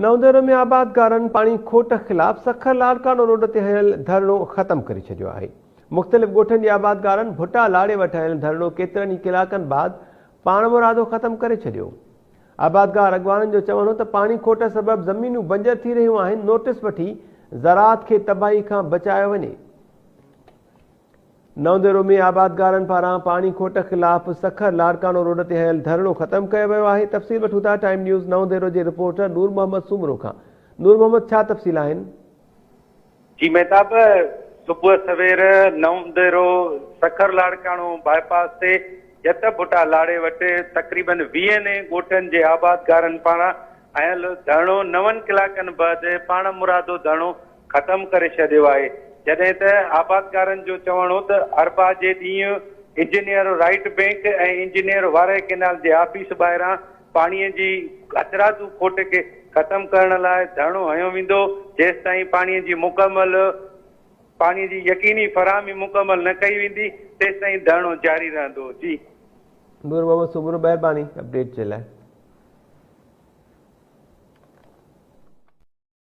نئون ديرو ۾ آبادگارن پاڻي کوٽ خلاف سکر لاڙڪاڻو روڊ تي هنيل ڌرڻو ختم ڪري ڇڏيو آهي. مختلف ڳوٺن جي آبادگارن ڀٽا لاڙي وٽ هنيل ڌرڻو ڪيترن ئي ڪلاڪن بعد پاڻمرادو ختم ڪري ڇڏيو. آبادگار اڳواڻن جو چوڻ هو ته پاڻي کوٽ سبب زمينون بنجر ٿي رهيون آهن، نوٽيس وٺي زراعت کي تباهي کان بچايو وڃي. نئون ديرو ۾ آبادگارن پاران پاڻي کوٽ خلاف سکر لاڙڪاڻو روڊ تي هنيل ڌرڻو ختم ڪيو ويو آهي، تفصيل وٺون ٿا ٽائيم نيوز نئون ديرو جي رپورٽر نور محمد سومرو کان، نور محمد ڇا تفصيل آهن؟ جي مهتاب، صبح سوير نئون ديرو سکر لاڙڪاڻو باء پاس تي جت ڀٽا لاڙي وٽ تقريبن ويهن ڳوٺن جي آبادگارن پاران هنيل ڌرڻو نون ڪلاڪن بعد پاڻمرادو ڌرڻو ختم ڪري ڇڏيو آهي، جڏهن ته آبادگارن جو چوڻ هو ته اربع جي ڏينهن engineer right bank ۽ engineer Warah canal جي آفيس ٻاهران پاڻي جي هٿرادو کوٽ کي ختم ڪرڻ لاء ڌرڻو هنيو ويندو، جيستائين پاڻي جي مڪمل پاڻي جي يقيني فراهمي مڪمل نه ڪئي ويندي تيستائين ڌرڻو جاري رهندو. جي. نور محمد سومرو مهرباني اپڊيٽ جي لاء.